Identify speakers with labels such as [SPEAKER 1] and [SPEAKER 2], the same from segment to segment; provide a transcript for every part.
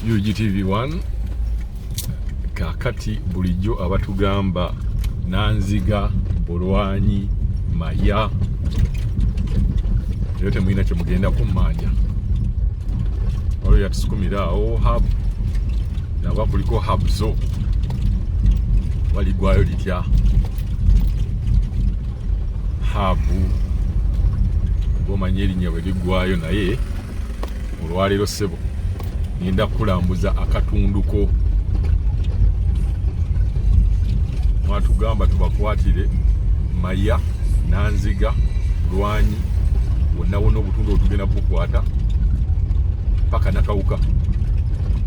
[SPEAKER 1] UGTV 1 kakati bulijjo abatugamba Nanziga, Bulwanyi, Maya, leero temulina kyemugenda kummanja. Waliwo yatusukumira awo hub, naba kuliko hub zo baligwayo litya hub omanyi erinnya bwe liggwayo. Naye olwaleero ssebo ngenda kukulambuza akatunduko mwatugamba tubakwatire Maya, Nanziga, Lwanyi, wonna wonna obutundu otugenda bukwata paka Nakawuka.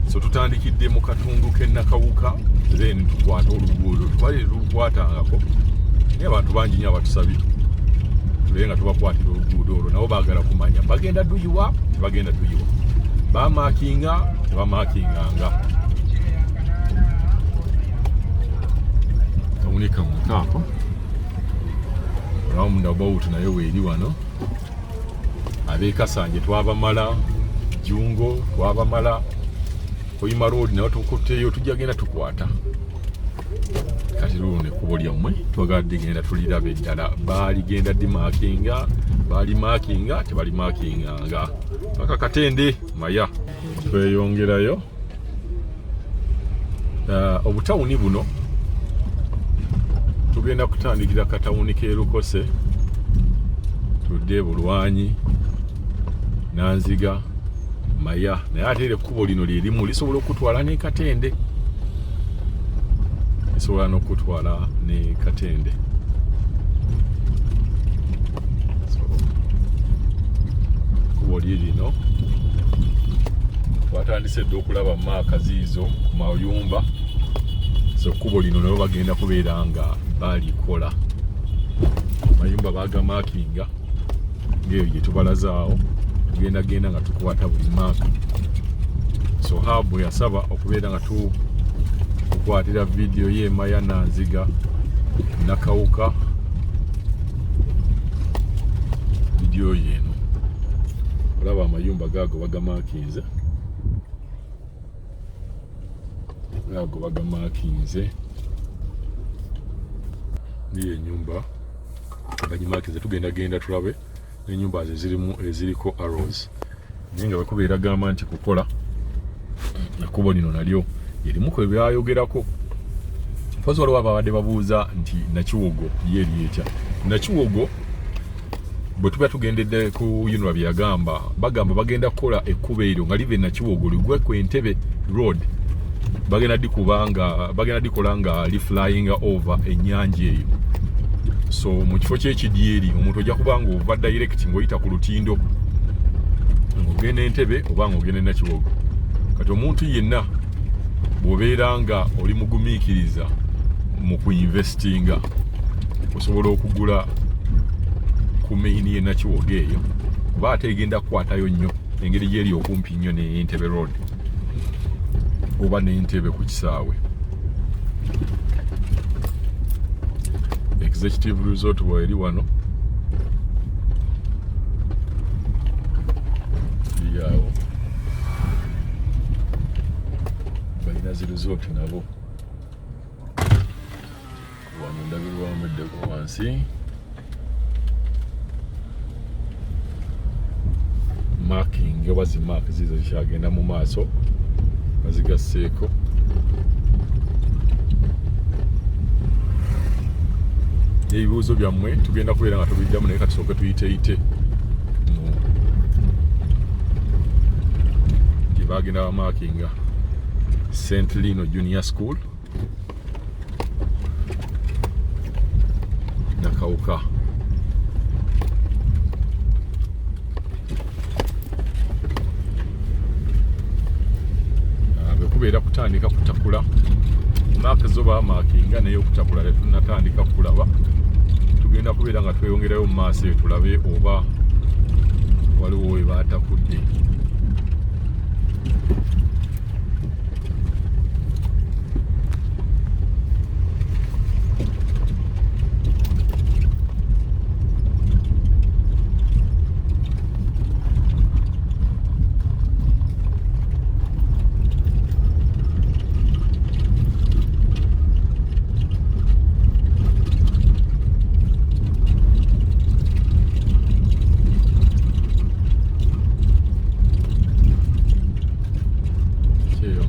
[SPEAKER 1] So tutandikidde mu katundu k'e Nakawuka, then tukwata oluguudo tubali lukwatangako, naye abantu bangi nnyo abatusabye tulabe nga tubakwatira oluguudo olwo. Nabo baagala kumanya bagenda duyiwa, tebagenda duyiwa, bamakinga, tebamakinganga. Tawunika mukaako roundabout nayo weeri wano. Ab'e twabamala, Jungo twabamala, Hoima Road nayo tukutteyo, tujja genda tukwata. Kati luno ekkubo lyammwe twagala digenda tulirabe ddala, baaligenda dimakinga, baalimakinga, tebalimakinganga, paka Katende Maya. Tweyongerayo obutawuni buno tugenda kutandikira katawuni k'e Lukose, tudde Bulwanyi, Nanziga, Maya. Naye ate era ekkubo lino lyerimu lisobola okutwala ne Katende, lisobola n'okutwala ne Katende. So ekkubo lye lino twatandise dda okulaba maaka ziizo ku mayumba. So ekkubo lino nabo bagenda kubeera nga balikola, amayumba bagamakinga ngaeyo gye tubalazaawo. Tugenda genda nga tukwata buli maaka. So Habu yasaba okubeera nga tukukwatira vidiyo ye Maya, Nanziga, Nakawuka. Vidiyo yeeno olaba amayumba gaago bagamakinze, gaago bagamakinze. Niyo enyumba bagimakinze. Tugenda genda tulabe n'enyumba ze zirimu eziriko arrows, naye nga bwekubeera gamba nti kukola ekkubo lino nalyo erimu ku byayogerako. Mpozi waliwo ababadde babuuza nti Nakiwogo ye eri etya? Nakiwogo bwe tuba tugendedde ku UNRA bye yagamba, bagamba bagenda kukola ekkubo eryo nga liva e Nakiwogo ligwe ku Entebbe Road. Bagenda dikuba nga bagenda dikola nga li flying over ennyanja eyo. So mu kifo ky'ekidyeri omuntu ojja kuba nga ova direct ng'oyita ku lutindo ng'ogenda Entebbe oba ng'ogenda e Nakiwogo. Kati omuntu yenna bw'obeera nga oli mugumiikiriza mu kuinvestinga, osobola okugula ku main y'e Nakiwogo eyo, kuba ate egenda kukwatayo nnyo engeri gyeri okumpi nnyo ne Entebbe Road oba n'Entebbe ku kisaawe. Executive Resort bweri wano eri awo, balina zi resort nabo wano. Ndabirwamu eddeko wansi marking oba zi mark zizo zikyagenda mu maaso, bazigasseeko. Ebibuuzo byammwe tugenda kubeera nga tubiddamu, naye katusooke tuyiteyite mu gye bagenda bamakinga. St Lino Junior School, Nakawuka. Bwekubeera kutandika kutakula, maaka zo bamakinga, naye okutakula tetunatandika kulaba. Tugenda kubeera nga tweyongerayo mu maaso eyo tulabe oba waliwo we batakudde.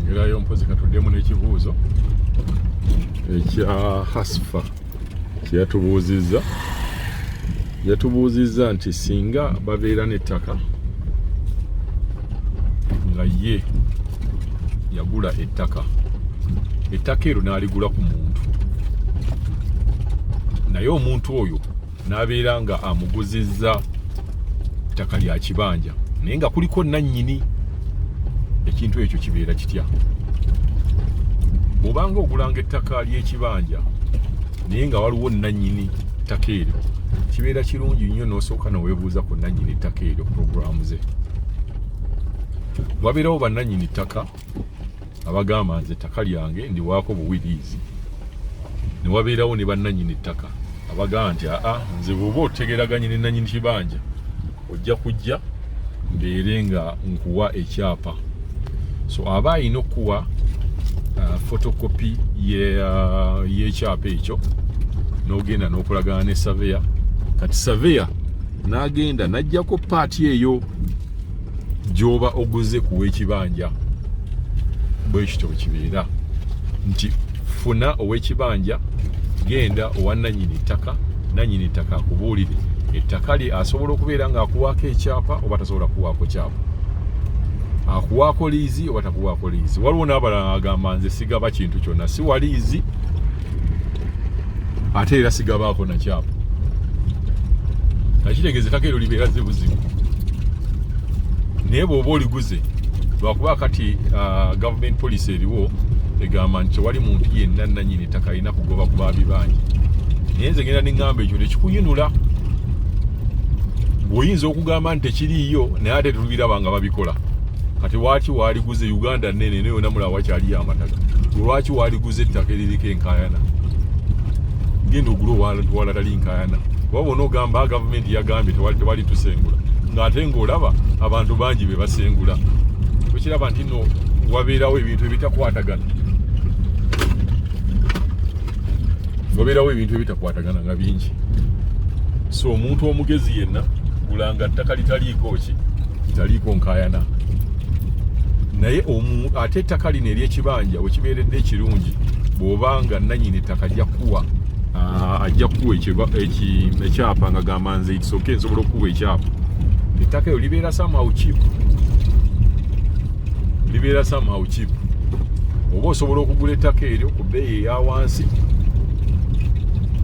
[SPEAKER 1] Tweyongerayo mpozi katuddemu n'ekibuuzo ekya Hasfa kyeyatubuuzizza. Yatubuuzizza nti singa babeera n'ettaka nga ye yagula ettaka, ettaka eryo n'aligula ku muntu, naye omuntu oyo n'abeera nga amuguzizza ttaka lya kibanja naye nga kuliko nannyini, ekintu ekyo kibeera kitya? Bw'obanga ogulanga ettaka ly'ekibanja naye nga waliwo nannyini ttaka eryo, kibeera kirungi nnyo n'osooka neweebuuza ku nannyini ttaka eryo puroguraamu ze. Wabeerawo bannannyini ttaka abagamba nze ettaka lyange ndiwaako buwiriizi, ne wabeerawo ne bannannyini ttaka abagamba nti aa nze bw'oba otegeraganye ne nannyini kibanja ojja kujja mbeere nga nkuwa ekyapa. So aba alina okukuwa photocopy y'ekyapa ekyo, n'ogenda n'okolagana ne surveyor. Kati surveyor n'agenda n'aggyako paati eyo gy'oba oguze ku w'ekibanja. Bwe kityo bwe kibeera nti funa ow'ekibanja, genda owa nannyini ttaka, nannyini ttaka akubuulire ettaka lye asobola okubeera ng'akuwaako ekyapa oba tasobola kuwaako kyapa, akuwaako liizi oba takuwaako liizi. Waliwo n'abalala agamba nze sigaba kintu kyonna, siwa liizi ate era sigabaako na kyapa, nakitegeeza ettaka eryo libeera zibuzibu. Naye bw'oba oliguze, lwakuba kati government policy eriwo egamba nti tewali muntu yenna nannyini ttaka alina kugoba ku babibanja, naye nze ngenda neŋŋamba ekyo tekikuyinula. Bw'oyinza okugamba nti tekiriiyo, naye ate tubiraba nga babikola. Kati lwaki waaliguze? Uganda nene naye yona mulaba wakyaliyo amataka. Lwaki waaliguze ettaka eririko enkaayana? Genda ogule owalatali nkaayana. Kuba bona ogamba gavumenti yagambye tewali tusengula, ng'ate ng'olaba abantu bangi be basengula. Tokiraba nti nno wabeerawo ebintu ebitakwatagana, wabeerawo ebintu ebitakwatagana nga bingi. So omuntu omugezi yenna gulanga ttaka litaliiko ki, litaliiko nkaayana. Naye ate ettaka lino ery'ekibanja wekibeeredde ekirungi, bw'oba nga nannyini ettaka ajja kukuwa ajja kukuwa ekyapa nga gamba nze it's okay, nsobola okukuwa ekyapa, ettaka eryo libeera somehow cheap, libeera somehow cheap. Oba osobola okugula ettaka eryo ku bbeeyi eya wansi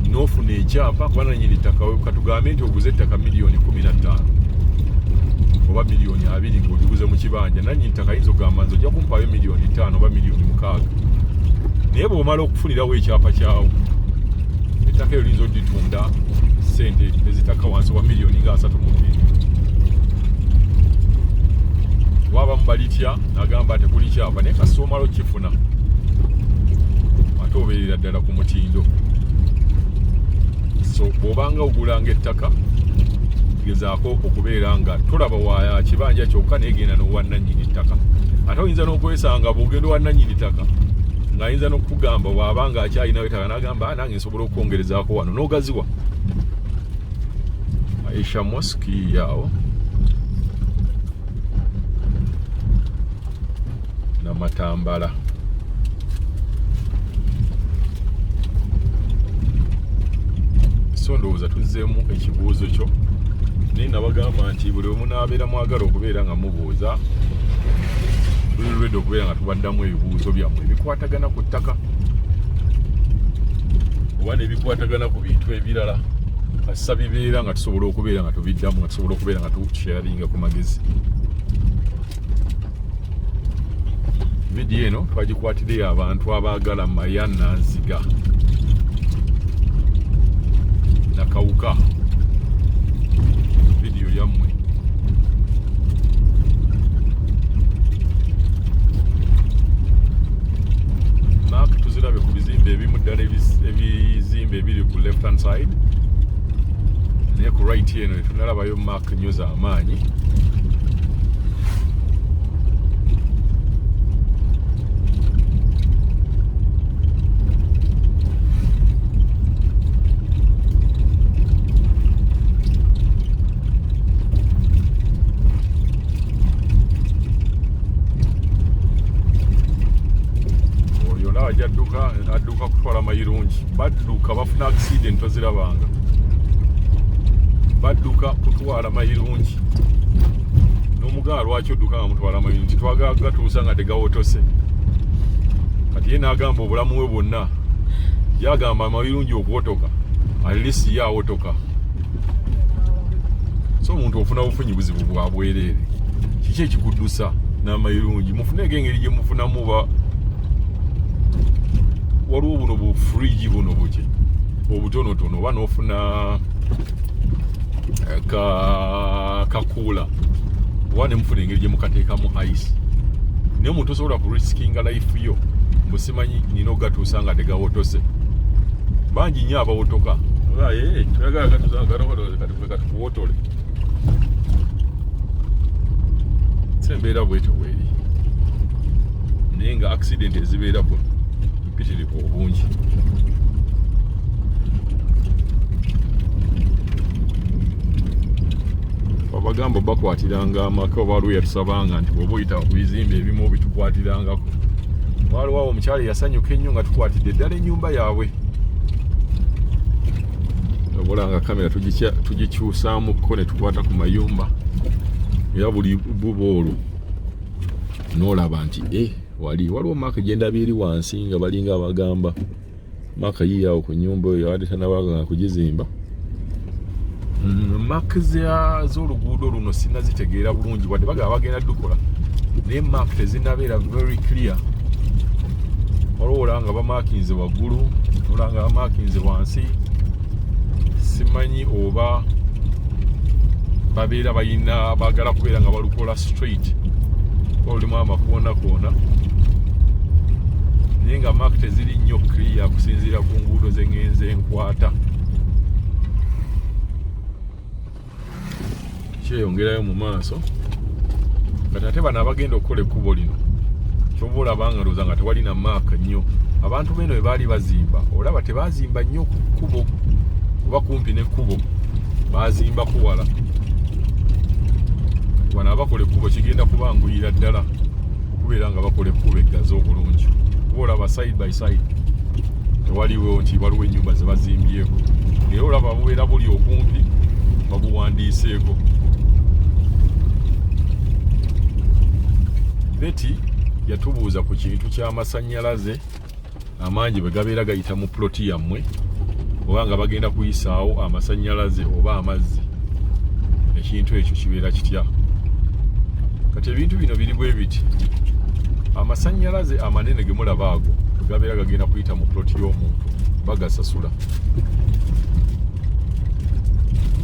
[SPEAKER 1] n'ofuna ekyapa, kuba nannyini ttaka, katugambe nti oguze ettaka miliyoni 15 oba miliyoni 20 ng'oliguze mu kibanja, nannyini ttaka ayinza okugamba nze ojja kumpaayo miliyoni 5 oba miliyoni 6. Naye bw'omala okufunirawo ekyapa kyawo, ettaka eryo liyinza oditunda sente ezitaka wansi wa miliyoni nga 32. Wabamu balitya nagamba tekuli kyapa, naye kasita omala okukifuna ate obeerera ddala ku mutindo. So bw'obanga ogulanga ettaka, gezaako okubeera nga tolaba wa kibanja kyokka, naye genda n'owannannyini ttaka. Ate oyinza n'okwesanga bw'ogenda owannannyini ttaka ng'ayinza n'okukugamba bw'aba nga akyalinawo ettaka n'agamba nange nsobola okwongerezaako wano n'ogaziwa. Aisha Mosque yaawo Namatambala. So ndowooza tuzzeemu ekibuuzo kyo, naye nabagamba nti buli omu naabeera mwagala okubeera nga mubuuza, tuli ready okubeera nga tubaddamu ebibuuzo byammwe ebikwatagana ku ttaka oba n'ebikwatagana ku bintu ebirala, kasita bibeera nga tusobola okubeera nga tubiddamu, nga tusobola okubeera nga tusharinga ku magezi. Vidiyo eno twagikwatiddeyo abantu abaagala Maya Nanziga Nakawuka. Vidiyo yammwe. Mark tuzirabe ku bizimbe ebimu ddala, ebizimbe ebiri ku left hand side, naye ku right eno tetunalabayo mark nnyo z'amaanyi. Olaba gyadduka, adduka kutwala mayirungi. Badduka bafuna accident tozirabanga, badduka kutwala mayirungi. N'omugaa lwaki odduka nga mutwala mayirungi? Twagala gatuusa nga tegawotose. Kati ye n'agamba obulamu bwe bwonna yagamba amayirungi okuwotoka, at least ye awotoka. So omuntu ofuna bufunyi buzibu bwa bwereere. Kiki ekikuddusa n'amayirungi? Mufuneeko engeri gye mufunamu. Ba waliwo buno bu fridge buno buki obutonotono, oba n'ofuna ka kakuula, oba ne mufuna engeri gye mukateekamu ice. Naye omuntu osobola ku riskinga life yo mbu simanyi nina ogatuusa nga tegawotose. Bangi nnyo abawotoka. Toyagala gatuusa nga gawotose, kati gwe katukuwotole. Si embeera bwetyo bweri, naye nga accident ezibeera kuno mpitirivu obungi. Babagamba bakwatiranga amaka, oba waliwo yatusabanga nti bw'oba oyita ku bizimbe ebimu obitukwatirangako. Waliwo awo omukyala eyasanyuka ennyo nga tukwatidde ddala ennyumba yaabwe. Obola nga kamera tugikyusaamuko ne tukwata ku mayumba, era buli buba olwo n'olaba nti e wali waliwo mark gyendabye eri wansi nga balinga abagamba mark yiyawo ku nyumba eyo abadde tanabaga kugizimba. Mark z'oluguudo luno sinazitegeera bulungi, wadde bagamba bagenda dukola, naye mark tezinabeera very clear. Waliwo olaba nga bamakinze waggulu, olaba nga bamakinze wansi. Simanyi oba babeera balina baagala kubeera nga balukola straight, olulimu amakoona koona, naye nga mark teziri nnyo clear kusinziira ku nguudo ze ŋŋenze nkwata. Kyeyongerayo mu maaso. Kati ate bano abagenda okukola ekkubo lino, kyoba olaba nga ndowooza nga tewali na mark nnyo. Abantu beeno bwe baali bazimba, olaba tebazimba nnyo ku kkubo oba kumpi n'ekkubo, bazimbako wala. Wano abakola ekkubo kigenda kubanguyira ddala okubeera nga bakola ekkubo eggazi obulungi, kuba olaba side by side tewaliwo nti waliwo ennyumba ze bazimbyeko, naye olaba bubeera buli okumpi babuwandiiseeko. Betty yatubuuza ku kintu ky'amasannyalaze amangi bwe gabeera gayita mu ploti yammwe, oba nga bagenda kuyisaawo amasannyalaze oba amazzi, ekintu ekyo kibeera kitya? Kati ebintu bino biri bwe biti: amasannyalaze amanene ge mulaba ago bwe gabeera gagenda kuyita mu ploti y'omuntu, bagasasula,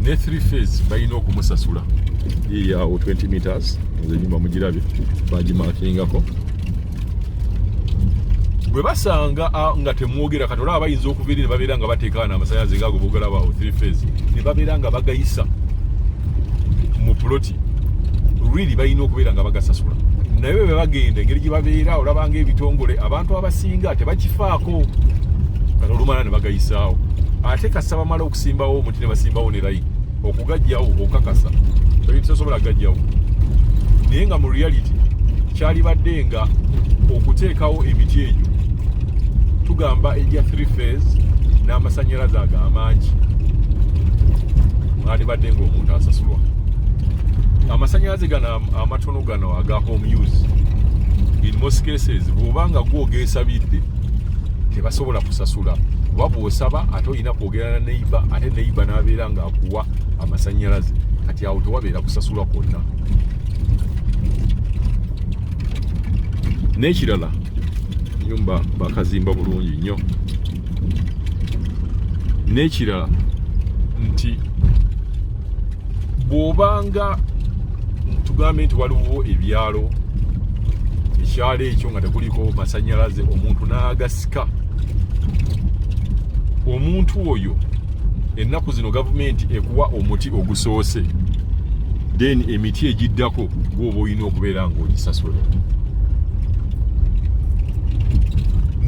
[SPEAKER 1] ne 3 phase balina okumusasula. Yiyawo 20 meters, nze enyumba mugirabye, bagimakingako. Bwe basanga nga temwogera, kati olaba bayinza okuva eri ne babeera nga bateekaana amasanyalaze ngaago bogalaba awo 3 phase, ne babeera nga bagayisa mu puloti, really balina okubeera nga bagasasula. Naye bwe bagenda, engeri gye babeera olabanga ebitongole, abantu abasinga tebakifaako. Kati olumala ne bagayisaawo, ate kasita bamala okusimbawo omuti ne basimbawo ne layini, okugajjawo okakasa tosobola gajjawo. Naye nga mu reality kyalibadde nga okuteekawo emiti egyo, tugamba egya 3 phase n'amasannyalaze ago amangi, mwalibadde ng'omuntu asasulwa. Amasannyalaze gano amatono gano aga home use, in most cases bw'oba nga gwogeesabidde tebasobola kusasula, kuba bw'osaba ate olina kwogera na neighbor, ate neighbor n'abeera ng'akuwa amasannyalaze. Kati awo tewabeera kusasulwa kwonna. N'ekirala, nyumba bakazimba bulungi nnyo. N'ekirala nti bw'obanga tugambe nti waliwo ebyalo, ekyalo ekyo nga tekuliko masannyalaze, omuntu n'agasika, omuntu oyo ennaku zino gavumenti ekuwa omuti ogusoose, then emiti egiddako gwoba olina okubeera ng'ogisasula.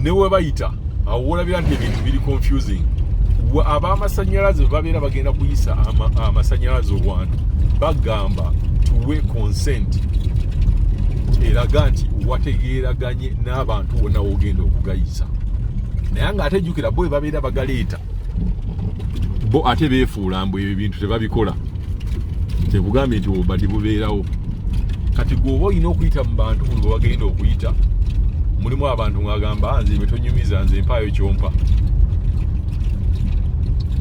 [SPEAKER 1] Ne we bayita awo wolabira nti ebintu biri confusing. Ab'amasannyalaze bwe babeera bagenda kuyisa amasannyalaze owantu, bagamba tuwe consent. Eraga nti wategeeraganye n'abantu wonna wogenda okugayisa. Naye nga ate jjukira, bo babeera bagaleeta, bo ate beefuula mbu ebyo bintu tebabikola. Kyekugambye nti obubadi bubeerawo. Kati gwe oba olina okuyita mu bantu buno bwebagenda okuyita, mulimu abantu ng'agamba, nze bwe tonyumiza, nze mpaayo kyompa.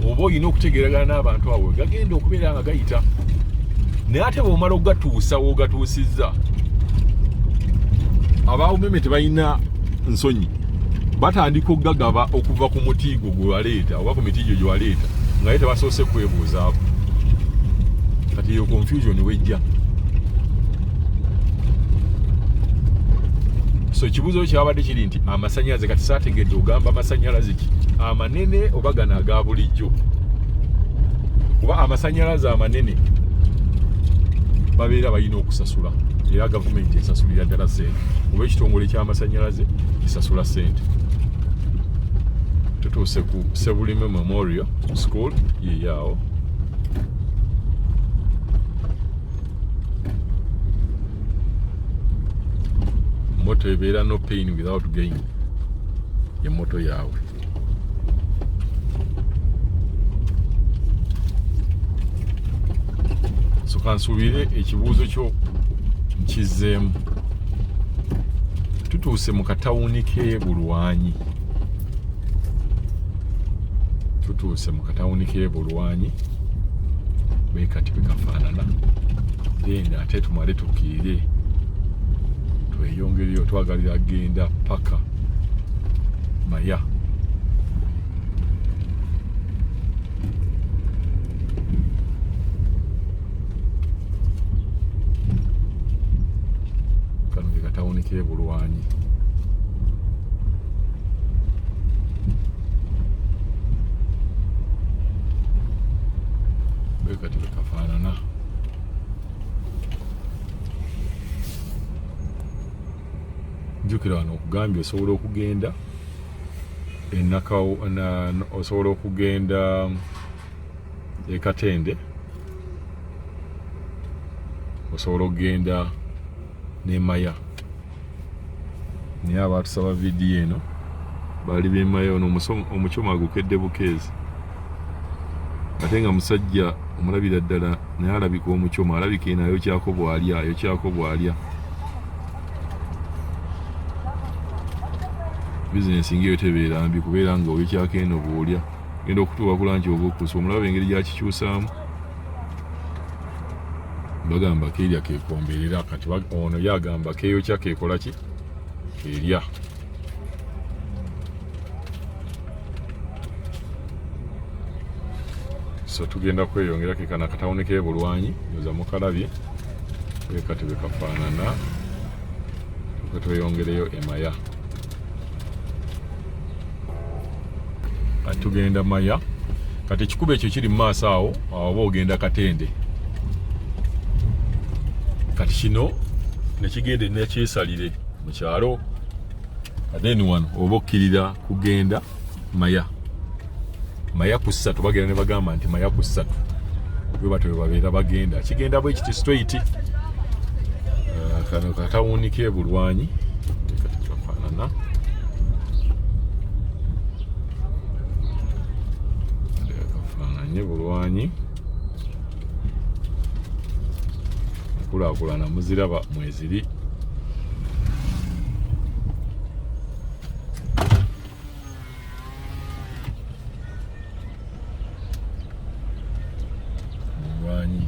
[SPEAKER 1] Oba olina okutegeeragana n'abantu abo gagenda okubeera nga gayita. Naye ate bw'omala okugatuusa w'ogatuusizza, abawumeme tebalina nsonyi, batandika okugagaba okuva ku muti gwo gwe waleeta oba ku miti gyo gye waleeta, nga ye tebasoose kwebuuzaako. Kati eyo confusion wejja. So ekibuuzo kyabadde kiri nti amasanyalaze, kati saategedde ogamba amasanyalaze ki, amanene oba gano aga bulijjo? Kuba amasanyalaze amanene babeera balina okusasula, era gavumenti esasulira ddala sente, oba ekitongole ky'amasanyalaze kisasula sente. Tutuuse ku Sebulime Memorial School, yeyaawo. Motto ebeera "No pain without gain", ye motto yaabwe. So kansuubire ekibuuzo kyo nkizzeemu. Tutuuse mu katawuni k'e Bulwanyi, tutuuse mu katawuni k'e Bulwanyi bwe kati bwe kafaanana. Then ate tumale tukiire tweyongereyo, twagalira genda paka Maya. Kano ke katawuni k'e Bulwanyi. Bwe kati bwe kafaanana. Jjukira wano okugambye osobola okugenda enakawo, osobola okugenda ekatende, osobola okugenda nemaya. Naye abatusaba vidiyo eno baali bemaya. Ono omukyoma agukedde bukeezi, ate nga musajja omulabira ddala, naye alabika omukyoma, alabika eno ayokyako bwalya, ayokyako bwalya. Bizinesi ngaeyo tebeera mbi, kubeera nga oyokyako eno bwolya, genda okutuuka ku lanki oba okusa omulaba engeri gyakikyusaamu. Bagamba keerya kekomberera. Kati ono ye agamba keeyokya kekola ki, kerya. So tugenda kweyongera kekana akatawuni k'ebulwanyi oza mukalabye bwekati bwe kafaanana. Tuke tweyongereyo emaya. Kati tugenda Maya. Kati ekikubo ekyo kiri mu maaso awo, awo oba ogenda Katende. Kati kino nekigenda nekyesalire mu kyalo, then wano oba okkirira kugenda Maya. Maya ku ssatu bagenda ne bagamba nti Maya ku ssatu, bwe batyo bwe babeera bagenda. Kigenda bwe kiti straight. Kano katawuni k'e Bulwanyi kati kafaanana. Kafaananye Bulwanyi, enkulaakulana muziraba mweziri. Bulwanyi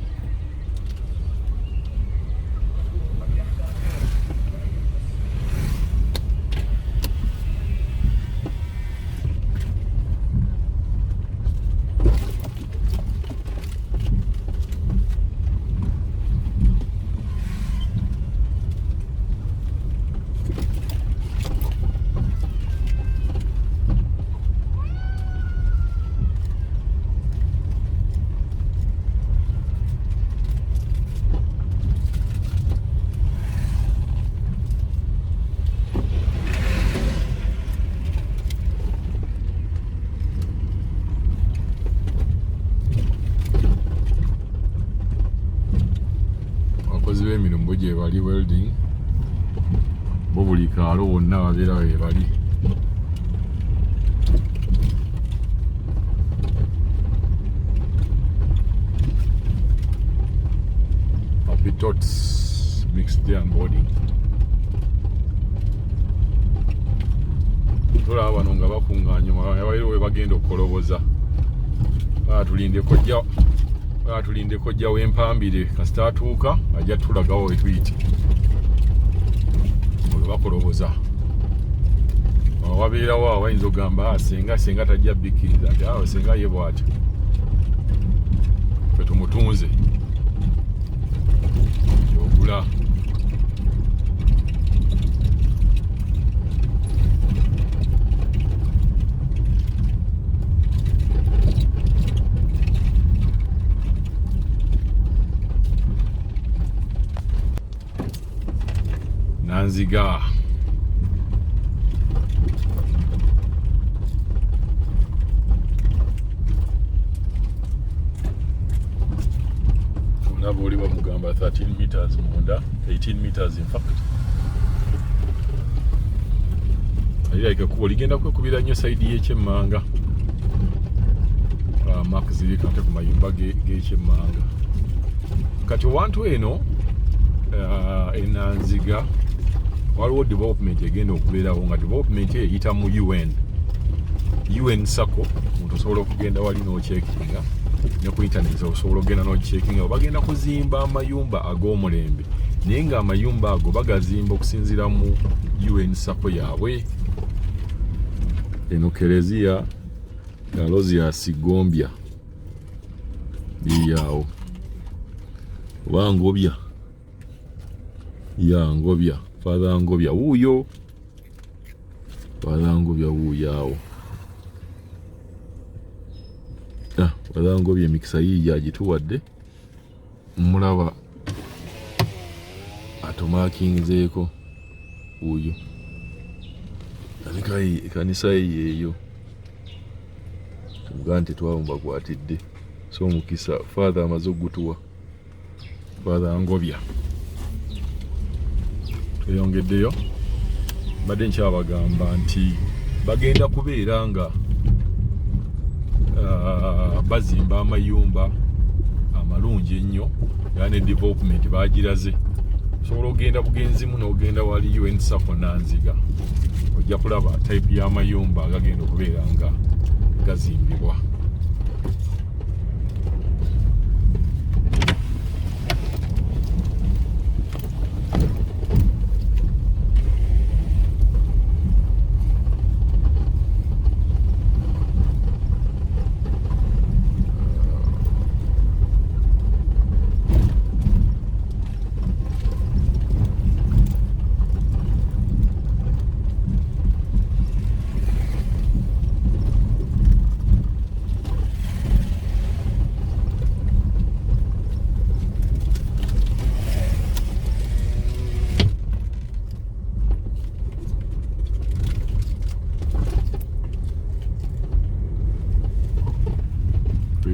[SPEAKER 1] abakozi b'emirimu gye bali welding. Bo buli kaalo wonna babeera we bali. Happy Tots mixed day and boarding. Tulaba bano nga bakuŋŋaanye abaire we bagenda okukoloboza. Tulinde kojja w'empambire kasita atuuka ajja tulagawo we tuyite. Olwo bakoloboza. Wabeerawo awo bayinza okugamba senga senga tajja bikkiriza nti awo senga ye bw'atyo. Ffe tumutunze. Kyogula. Nanziga. Olaba oli bamugamba 13 meters munda, 18 meters in fact. Alirabika ekkubo ligenda kwekubira nnyo sayidi y'ekyemmanga. Mark ziri kate ku mayumba g'ekyemmanga. Kati wantu eno enanziga waliwo development egenda okubeerawo nga development eyo eyita mu UN. UN Sacco, omuntu osobola okugenda wali n'ocheckinga ne ku internet osobola okugenda n'ocheckinga. Bagenda kuzimba amayumba ag'omulembe naye ng'amayumba ago bagazimba okusinziira mu UN Sacco yaabwe. Eno Kereziya Aloysius Gombya eri awo oba Ngobya ya Ngobya, Father Ngobya wuuyo, Father Ngobya wuuyo awo. Father Ngobya emikisa yiiyo agituwadde, mulaba atumakinzeeko wuuyo. Ekanisa ye yeeyo. Tuvuga nti twawumbakwatidde so omukisa Father amaze okugutuwa. Father Ngobya. Tweyongeddeyo, mbadde nkyabagamba nti bagenda kubeera nga bazimba amayumba amalungi ennyo era ne development bagiraze. Osobola okugenda bugenzimu n'ogenda wali UN Sacco Nanziga, ojja kulaba type y'amayumba agagenda okubeera nga gazimbibwa.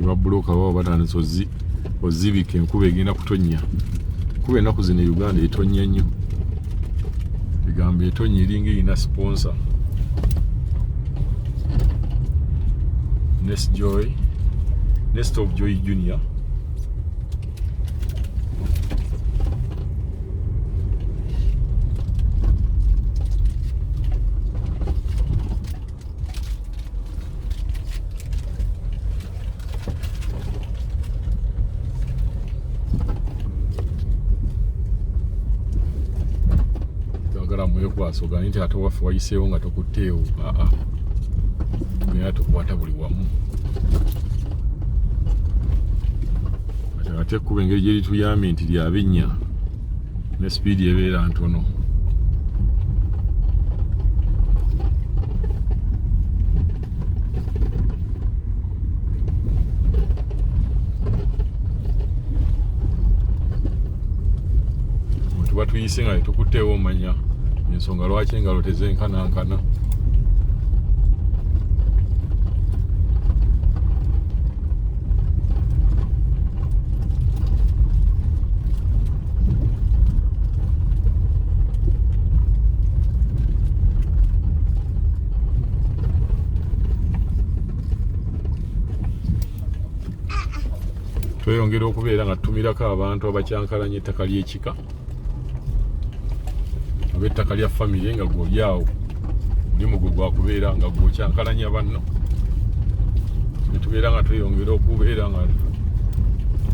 [SPEAKER 1] Babuloka baba batandise ozibika, enkuba egenda kutonnya. Enkuba ennaku zino e Uganda etonnya nnyo, egamba etonnya eringa erina sponsor. Nest Joy, Nest of Joy Junior. Twagala mwekwasa ogambe nti ate waffe wayiseewo nga tokutteewo. Aa, tugenda tukwata buli wamu. Ate ate ekkubo engeri gye lituyambye nti lya binnya ne sipiidi ebeera ntono. Bwe tuba tuyise nga tetukutteewo omanya ensonga lwaki engalo tezenkanankana. Tweyongera okubeera nga tutumirako abantu abakyankalanya ettaka ly'ekika oba ettaka lya famire, nga gwoli awo mulimu gwe gwakubeera nga gwokyankalanya banno. Netubeera nga tweyongera okubeera nga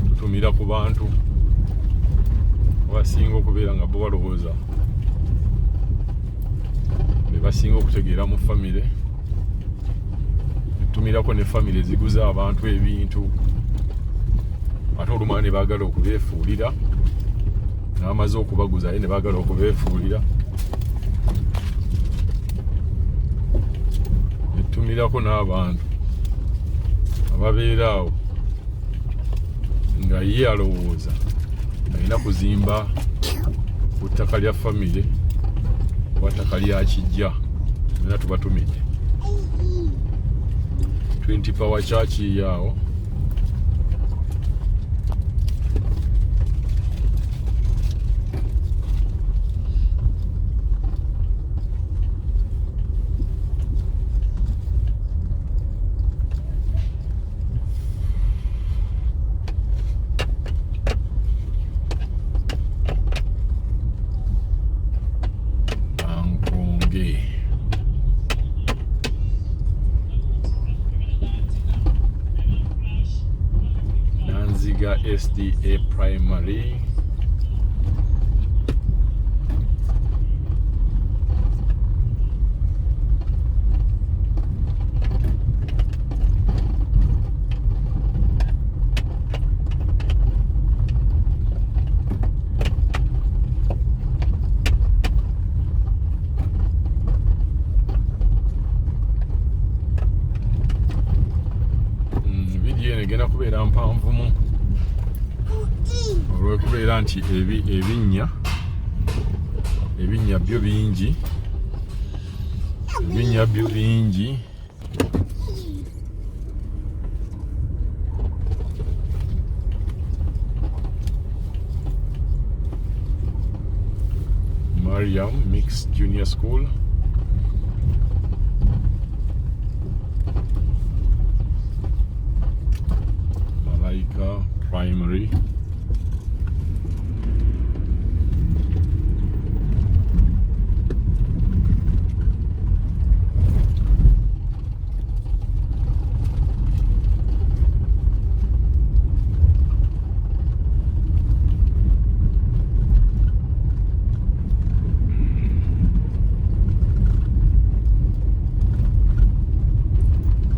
[SPEAKER 1] tutumira ku bantu abasinga okubeera nga bo balowooza be basinga okutegeera mu famire. Tumirako ne famire eziguza abantu ebintu, ate olumala ne baagala okubeefuulira, n'amaze okubaguza aye ne baagala okubeefuulira. Netumirako n'abantu ababeera awo nga ye alowooza alina kuzimba ku ttaka lya famire oba ttaka lya kijja. Era tubatumidde 20 Power Church yaawo. Ankonge. Nanziga SDA Primary. Vidiyo eno egenda kubeera mpanvumu olw'okubeera nti ebinnya ebinnya byo bingi, ebinnya byo bingi. Mariam Mixed Junior School. Malaika Primary.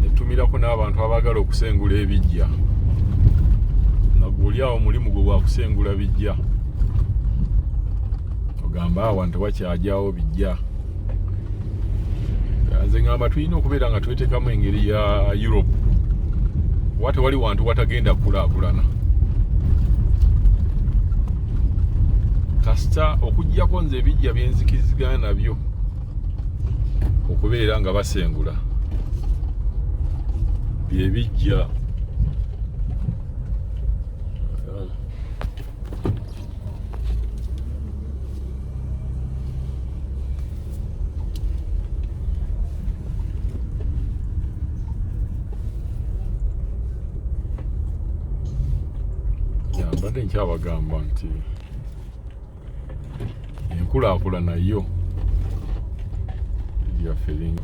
[SPEAKER 1] Netumirako n'abantu abaagala okusengula ebijja, nga gwoli awo mulimu gwe gwakusengula bijja, ogamba awo nti wakyagyawo bijja. Nze ngamba tulina okubeera nga tweteekamu engeri ya Europe, kuba tewali wantu watagenda kukulaakulana kasita okuggyako nze ebijja byenzikirizigana nabyo okubeera nga basengula byebijja. Mbadde nkyabagamba nti enkulaakulana yo yaffe eringa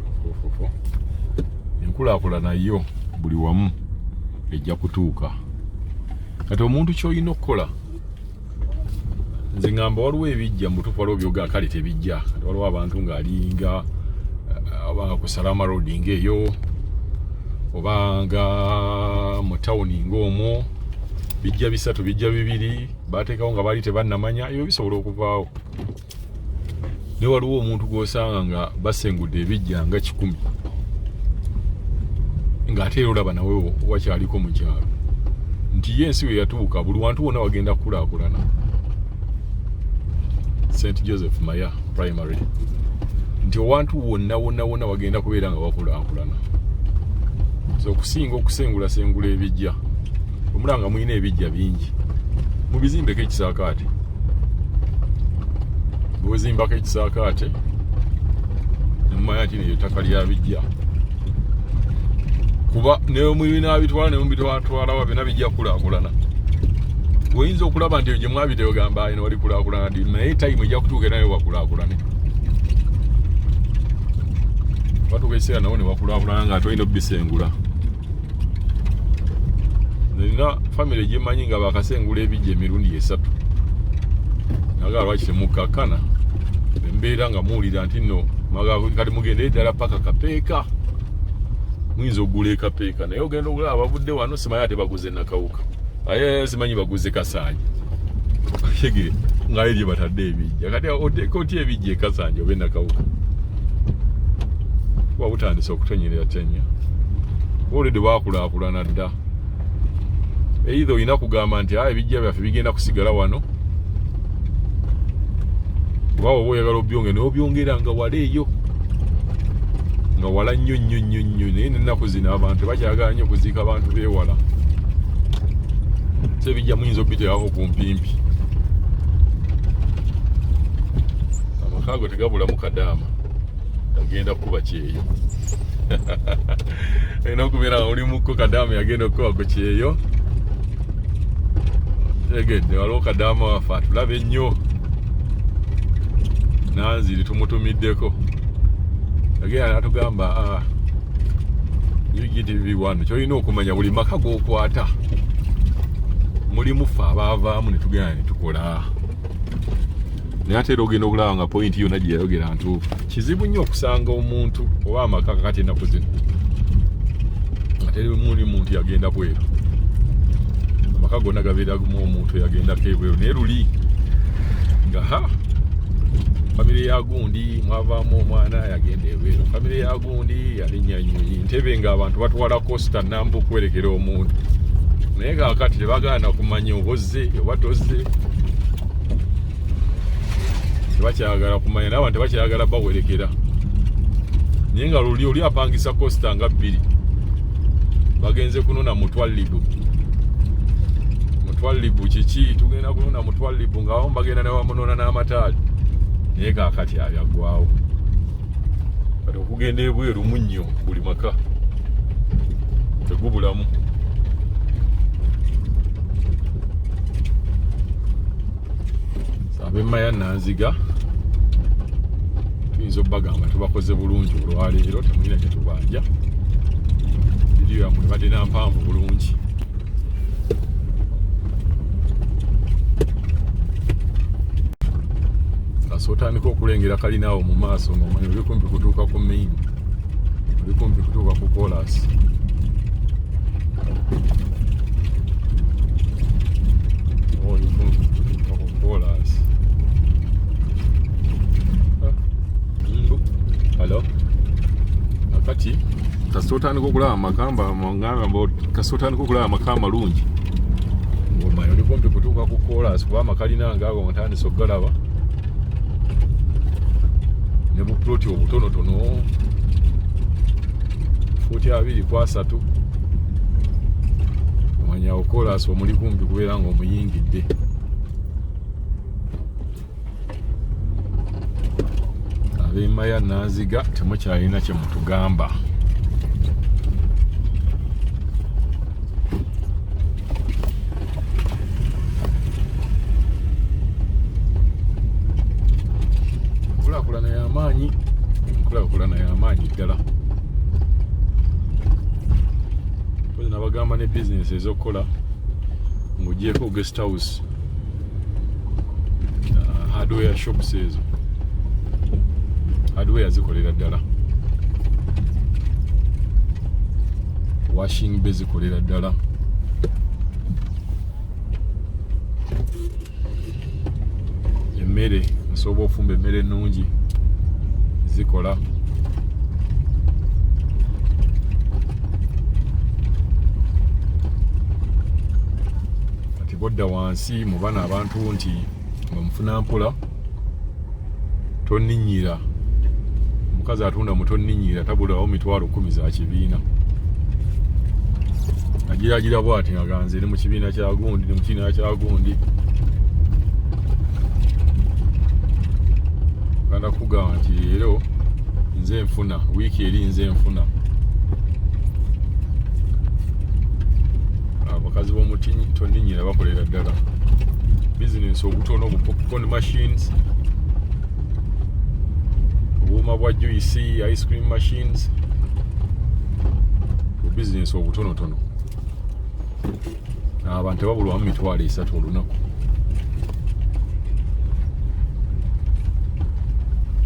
[SPEAKER 1] enkulaakulana yo buli wamu ejja kutuuka. Kati omuntu ky'olina okukola, nze ngamba waliwo ebijja mu butuufu, waliwo byogaa kale tebijja. Kati waliwo abantu ng'alinga oba ku Salama Road ng'eyo oba nga mu tawuni ng'omwo bijja bisatu, bijja bibiri bateekawo nga baali tebannamanya, ebyo bisobola okuvaawo. Naye waliwo omuntu gw'osanga nga basengudde ebijja nga 100 ng'ate era olaba nawe wakyaliko mu kyalo, nti ye ensi we yatuuka buli wantu wonna wagenda kukulaakulana. St Joseph Maya Primary, nti owantu wonna wonna wonna wagenda kubeera nga wakulaakulana. So okusinga okusengulasengula ebijja, omulaba nga mulina ebijja bingi, mubizimbeko ekisaakaate. Bwezimbako ekisaakaate nemumanya nti neryo ettaka lya bijja, kuba nemubinaabitwala nemubitwalawa byonna bijja kukulaakulana. Oyinza okulaba nti gye mwabita ogamba eno wali kulaakulana ddi, naye time ejja kutuuka nayo wakulaakulane. Watuuka ekiseera nawo ne wakulaakulana nga tolina obisengula. Nina famire gyemanyi nga bakasengula ebijja emirundi 3. Naga lwaki temukakkana embeera nga muwulira nti nno kati mugende ddala paka Kapeeka, muyinza okugula ekapeeka, naye ogenda okulaba bavudde wano simanyi ate baguze Nakawuka, aye simanyi baguze Kasanje, kege ngaye gye batadde ebijja. Kati oteeka otya ebijja ekasanje oba enakawuka? Kuba butandise okutonyerera tenya, olwedde bakulaakulana dda. Either olina kugamba nti ebijja byaffe bigenda kusigala wano, oba oba oyagala obyongera naye obyongera nga wala eyo, nga wala nnyo nnyo nnyo nnyo. Naye nenaku zino abantu tebakyagala nnyo kuziika abantu beewala, so ebijja muyinza obiteekako ku mpimpi. Amaka ago tegabulamu kadaama agenda kukuba kyeyo, olina okubeera nga olimuko kadaama yagenda okukuba ku kyeyo. Tegedde waliwo kadaama waffe atulaba ennyo, Nanziri, tumutumiddeko, agenda natugamba UGTV 1 kyolina okumanya buli maka g'okwata mulimu ffe abaavaamu ne tugenda ne tukola. Naye ate era ogenda okulaba nga point yonna gye yayogera ntuufu. Kizibu nnyo okusanga omuntu oba amaka kakati ennaku zino nga teri muntu yagenda bweru. Amaka gonna gabeeramu omuntu yagendako ebweru, naye luli nga ha famire ya gundi mwavaamu omwana yagenda ebweru, famire ya gundi yalinnya nyonyi ntebe, ng'abantu batwala coaster namba okuwerekera omuntu. Naye kaakati tebagaana kumanya oba ozze oba tozze, tebakyagala kumanya, n'abantu tebakyagala bawerekera. Naye nga luli oli apangisa coaster nga 2, bagenze kunona mutwalibu. Mutwalibu kiki? Tugenda kunona mutwalibu, nga abamu bagenda ne bamunona n'amataali. Naye kaakati abyaggwawo. Kati okugenda ebweru munnyo, buli maka tegubulamu. Ab'emmaya Nanziga tuyinza obbagamba tubakoze bulungi olwaleero, temulina kyetubanja. Vidiyo yammwe ebadde nampanvu bulungi. Kasi otandika okulengera kalinaawo mu maaso ng'omanyi oli kumpi kutuuka ku main, oli kumpi kutuuka ku kolas. Oli kumpi kutuuka ku kolas. Halo, akati kasita otandika okulaba amakamba ngamba, kasita otandika okulaba amaka amalungi ng'omanyi oli kumpi kutuuka ku kolas, kuba amakalina ngaago ntandise okugalaba ne bupuloti obutonotono fuuti 20 ku 30, omanya awo kolas omuli kumpi kubeera nga omuyingidde. Ab'emmaya Nanziga temukyalina kye mutugamba. Enkulaakulana y'amaanyi, enkulaakulana y'amaanyi ddala. Nabagamba ne bizinesi ez'okukola ng'ogyeko guest house, hardware shops, ezo hardware zikolera ddala, washing bay zikolera ddala, emmere nsobola ofumba emmere ennungi zikola. Kati bodda wansi mu bano abantu nti bamufuna mpola, tonninyira omukazi atunda mu tonninyira tabulawo 100,000 za kibiina, agiragira bwati nga ganze ne mu kibiina kya gundi, ne mu kibiina kya gundi. Ganda kugamba nti leero nze nfuna, wiiki eri nze nfuna. Abakazi b'omuti tonninyira bakolera ddala. Bizinensi obutono, bu popcorn machines, obuuma bwa juice, ice cream machines, bubizinensi obutonotono. Abantu tebabulwamu 300,000 olunaku,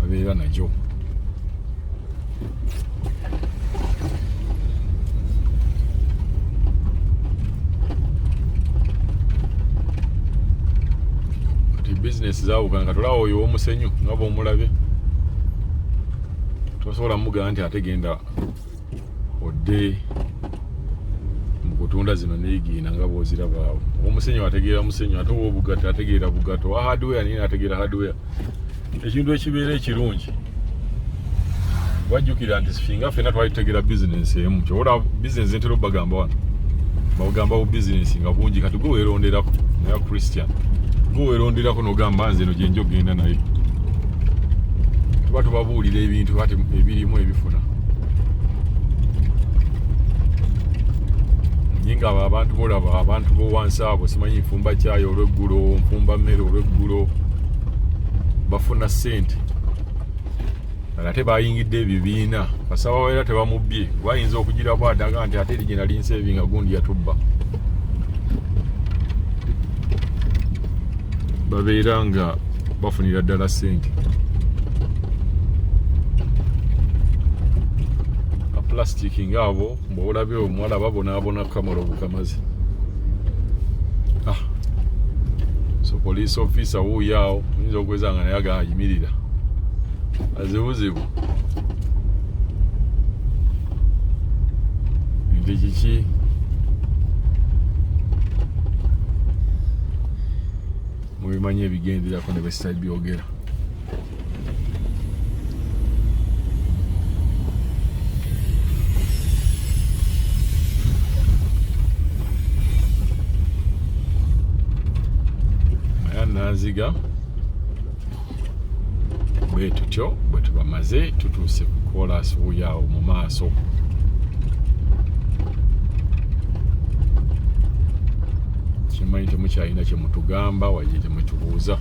[SPEAKER 1] babeera nagyo. Kati bizinesi zawukana. Katolaba oyo owomusenyu nga bwomulabye, tosobola mugamba nti ate genda odde mu kutunda zino neyigiina nga bwoziraba awo. Omusenyu ategeera musenyu, ate owobugato ategeera bugato, owa hardware naye ategeera hardware. Ekintu ekibeera ekirungi, wajjukira nti singa ffenna twali tutegeera bizinensi emu, kyobola bizinensi entera obagamba wano, bagamba bu bizinensi nga bungi. Kati gwe weeronderako, naye Christian gwe weeronderako n'ogamba nze eno gyenja okugenda naye. Tuba tubabuulira ebintu kati ebirimu ebifuna, naye nga abo abantu bolaba, abantu bowansi abo, simanyi nfumba kyayi olweggulo, nfumba mmere olweggulo, bafuna ssente ate bayingidde ebibiina. Kasaba babeera tebamubbye, bayinza okugira bwadaga nti ate eri gye nali nseebi nga gundi yatubba. Babeera nga bafunira ddala ssente. Plastic ngaabo bwolabye omuwala babonaabona kukamala obukamazi. Ah. So police officer wuuyo awo, oyinza okweza nga naye agayimirira azibuzibu nti kiki. Mubimanyi ebigenderako ne besitabyogera. Aya Nanziga, bwe tutyo bwe tubamaze tutuuse ku koolaasi wuuyo awo mu maaso. Kimanyi temukyalina kye mutugamba waye temutubuuza.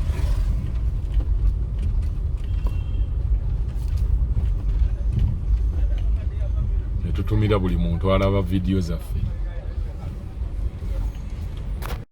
[SPEAKER 1] Ne tutumira buli muntu alaba vidiyo zaffe.